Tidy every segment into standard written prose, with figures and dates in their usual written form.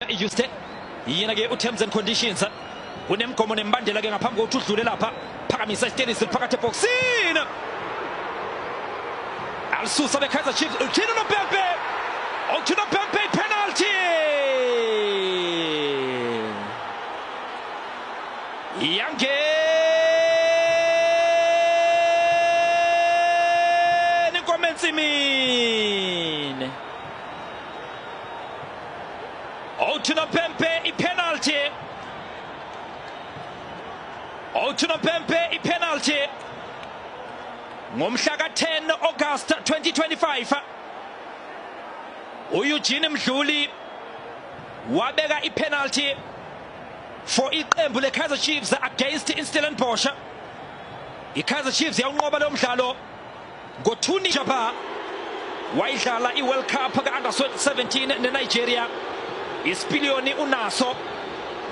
Juste yena ke u-terms and conditions kunemgomo nembandela ke ngaphambi kokuthi udlule lapha. Phakamisa isitelisi phakathi ebhokisini, alisusa be-Kaizer Chiefs. Uthina noPempe, uthina Pempe, penalty yangena inkomo ensimini. Uthina Pempe ipenalty, uthina Pempe ipenalty ngomhla ka-10 August 2025. uEugene Mdluli wabeka ipenalty for iqembu le-Kaizer Chiefs against iStellenbosch. I-Kaizer Chiefs yawunqoba lo mdlalo ngo-2. Jabba wayidlala i-World Cup ka-under 17 neNigeria, isipiliyoni unaso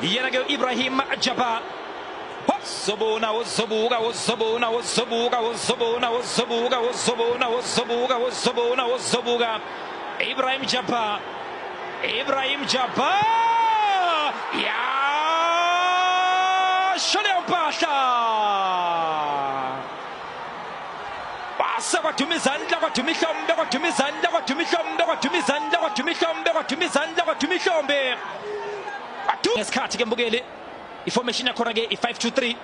yena ke Ibrahim Jabba. Wozobona, wozobuka, wozobona, wozobuka, wozobona, wozobuka, wozobona, wozobuka, wozobona, wozobuka. Ibrahim Jabba, Ibrahim Jabba, yasho leyo mpahla. Kwase kwaduma izandla, kwaduma ihlombe, kwaduma izandla, kwaduma ihlombe, kwaduma izandla, kwaduma ihlombe, kwaduma izandla, kwaduma ihlombe. Ngesikhathi ke mbukeli, iformation yakhona ke i-5-2-3,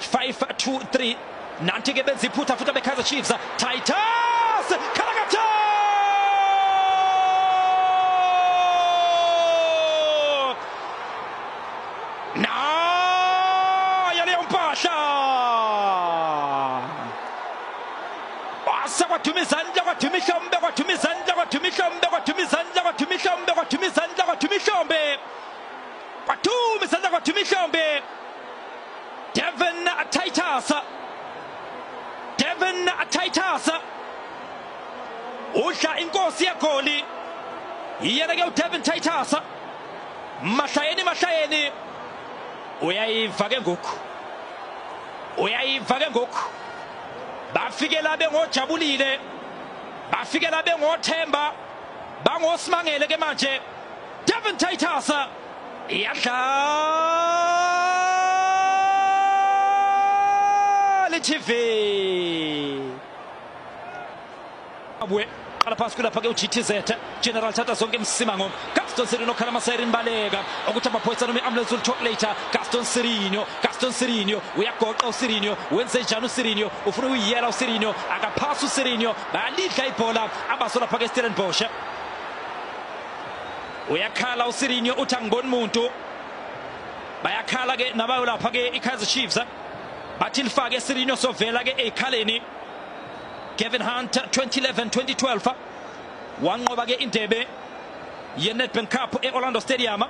5-2-3. Nanti ke benza iphutha futhi abe-Kaizer Chiefs. Titus Kalakata nayo leyo mpahla. Kwase kwaduma izandla, kwaduma ihlombe, kwaduma izandla, kwaduma ihlombe, kwaduma izandla, kwaduma ihlombe, kwaduma izandla, kwaduma ihlombe, kwaduma izandla, kwaduma ihlombe. Devin Titus, Devin Titus udla inkosi yegoli yena ke uDevin Titus. Mahlayeni, mahlayeni, uyayiva ke ngoku, uyayiva ke ngoku. Bafikela bengojabulile, bafikela bengothemba, bangosimangele ke manje. Devin Titus iyadlala i-TV. Abuye qala phansi kulapha ke uGTZ General Thatha Zonke Msimango. Gaston Sirino khala amasayirini, baleka ukuthi amaphoyisa noma i-ambulance will talk later. Gaston Sirino, Gaston Sirino uyagoqa. uSirino wenze njani? uSirino ufuna ukuyiyela, uSirino akaphasi, uSirino bayalidla ibhola abaso lapha ke Stellenbosch. Uyakhala uSirino, uthi angiboni muntu. Bayakhala ke nabayo lapha ke i-Kaizer Chiefs, bathi lifake Sirino, sovela ke ey'khaleni. Gavin Hunt 2011 2012 wanqoba ke indebe ye-Nedbank Cup e-Orlando Stadium,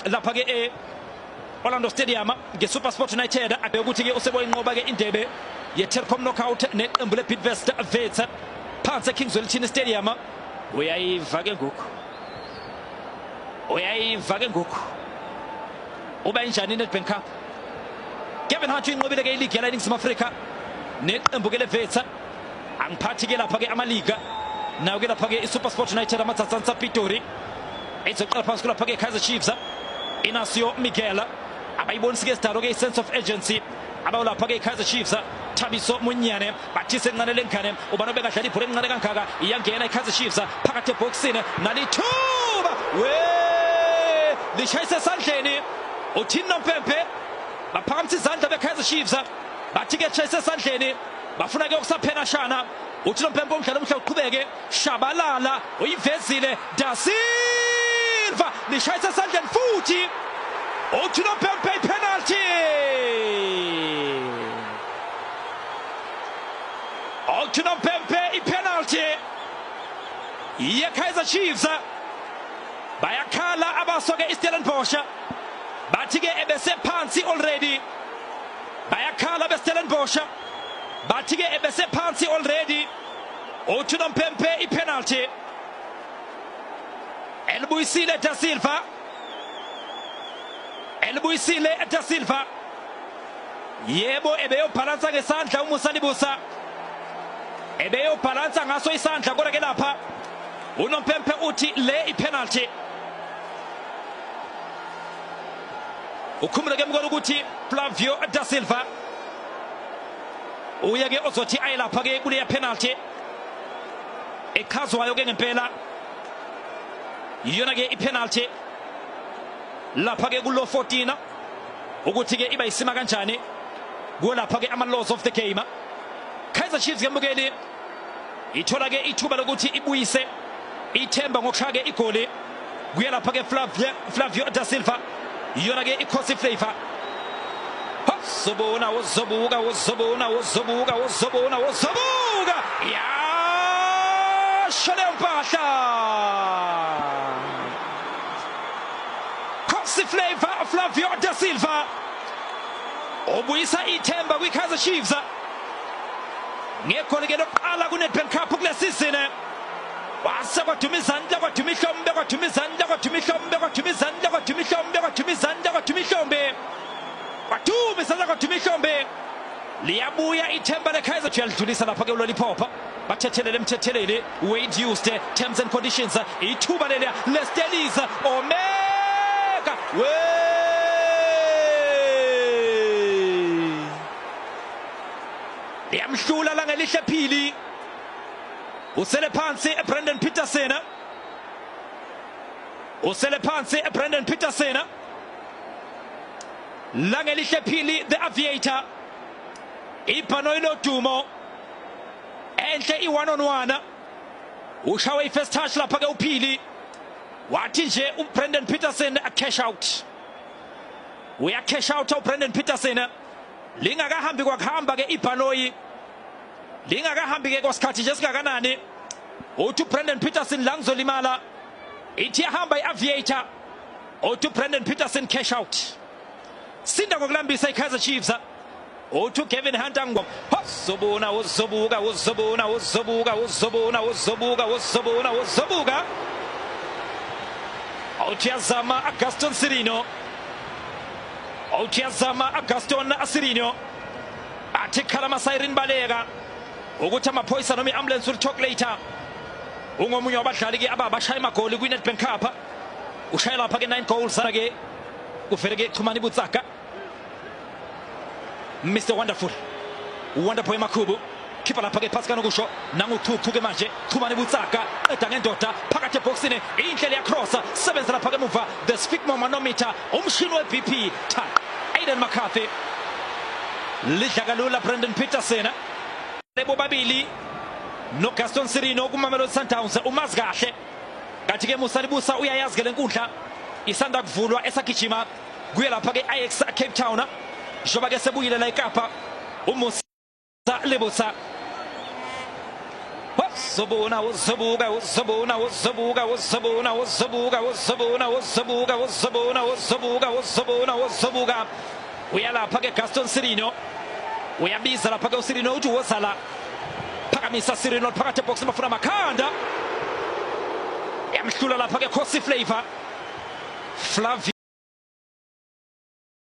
lapha ke e-Orlando Stadium nge-SuperSport United. Ukuthi ke useboyinqoba ke indebe ye-Telkom Knockout neqembu le-Bidvest Wits phansi eKing Zwelithini Stadium. Uyayiva ke ngoku, uyayiva ke ngoku uba injani i-Nedbank Cup. Gavin Hunt uyinqobile ke iligi yala eNingizimu Afrika neqembu ke le-Wits. Angiphathi ke lapha ke amaliga nayo ke lapha ke i-SuperSport United, amatsatsantsa Pitori izoqala phansi kulapha ke Kaizer Chiefs. Inacio Miguel abayibonisi ke sidalo ke i-sense of urgency abayo lapha ke i-Kaizer Chiefs. Thabiso Munyane bathise encane lengane, ubani obekadlala ibhola encane kangaka? Iyangena i-Kaizer Chiefs phakathi ebhokisini, nalithuba we lishayisa esandleni. Uthini nompempe? Baphakamisa izandla be-Kaizer Chiefs, bathi ke shayisa esandleni, bafuna ke okusaphenashana. Uthi nompempe umdlalo omuhle uqhubeke. Shabalala uyivezile, Da Silva lishayisa esandleni futhi. Uthi nompempe ipenalty. Uthi nompempe ipenalty ye-Kaizer Chiefs. Bayakhala abasoke iStellenbosch, bathi ke ebesephansi already. Bayakhala beStellenbosch, bathi ke ebesephansi already. Uthi nompempe ipenalty. Elibuyisile Da Silva, elibuyisile Da Silva. Yebo, ebeyobhalansa ngesandla uMusa Libusa, ebeyobhalansa ngaso isandla, kodwa ke lapha unompempe uthi le ipenalty. Ukhumbule ke mkolo ukuthi Flavio da Silva uye ke ozothi ayelapha ke kuleya penalty echazwayo ke ngempela iyona ke ipenalty lapha ke kulo 14 ukuthi ke iba isima kanjani kuwo lapha ke ama laws of the game. Kaizer Chiefs ke mbukeli ithola ke ithuba lokuthi ibuyise ithemba ngokushaya ke igoli kuya lapha ke Flavio da Silva, iyona ke iKhosi Flavor. Zobona wozobuka wozobona wozobuka wozobona wozobuka yasho leyo mpahla. Khosi Flavor Flavio da Silva obuyisa ithemba kwi-Kaizer Chiefs ngegoli ke lokuqala ku-Nedbank Cup kule season. Wase kwaduma izandla, kwaduma ihlombe, kwaduma izandla, kwaduma ihlombe, kwaduma izandla, kwaduma ihlombe, kwaduma izandla, kwaduma ihlombe, kwaduma izandla, kwaduma ihlombe. Liyabuya ithemba le-Kaizer. Uyalidlulisa lapha ke uLolipop, bathethelele emthetheleli Wade used terms and conditions. Ithuba leliya leStellies, Omega we liyamhlula Langelihle Phili, usele phansi eBrandon Petersen, usele phansi eBrandon Petersen. Langelihle Phili, the aviator, ibhanoyi lodumo, enhle i-one on one. Ushawe i-first touch lapha ke uPhili, wathi nje uBrandon Petersen cash out, uya cash out uBrandon Petersen. Lingakahambi kwakuhamba ke ibhanoyi, lingakahambi ke kwasikhathi nje singakanani, uthi uBrandon Petersen la ngizolimala. Ithi yahamba i-aviator, uthi uBrandon Petersen cash out. Sinda ngokulambisa i-Kaizer Chiefs. Uthi uGavin Hunter ngwa zobona wozobuka wozobona wozobuka wozobona wozobuka wozobona wozobuka. Uthi yazama Augustin Sirino, uthi yazama Augustin Sirino, athi khala ama-siren, baleka ukuthi amaphoyisa noma i-ambulance will talk later. Ungomunye wabadlali ke ababashaya amagoli kwi-Nedbank Cup, ushaya lapha ke 9 goals ke. Kuvele ke Chumani Butsaka, Mr Wonderful, Wonderboy Makhubu, khipha lapha ke phasi kanokusho nanguchuchu ke manje. Chumani Butsaka qeda ngendoda phakathi ebhokisini, inhle liyacrossa, sebenza lapha ke emuva, the sphygmomanometer, umshini we-BP ta Aiden McCarthy, lidla kalula Brandon Petersen. Bobabili no Gaston Sirino kuMamelodi Sundowns umazi kahle, kanti ke Musa Libusa uyayazi ke lenkundla isanda kuvulwa esagijima kuye lapha ke Ajax Cape Town, njengoba ke sebuyile la eKapa uMusa Libusa. Zobona wozobuka wozobona wozobuka wozobona wozobuka wozobona wozobuka wozobona wozobuka wozobona wozobuka. Uyalapha ke Gaston Sirino, uyabiza lapha ke uSirino, uthi wozala, phakamisa Sirino phakathi eboxini, bafuna makhanda, yamhlula lapha ke Khosi Flavor Flavio.